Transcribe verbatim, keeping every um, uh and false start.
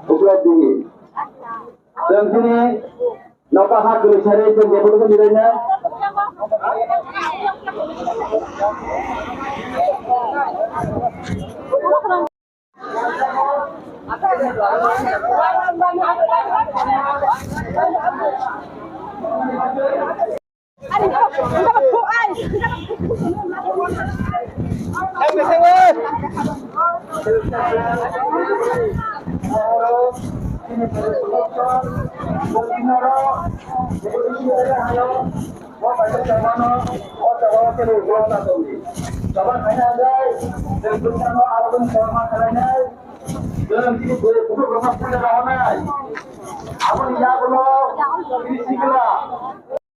Ukla dini. Tengtini noka ha kiri sari tengtini bulu kami rena. Aboni yagulo bini sikla.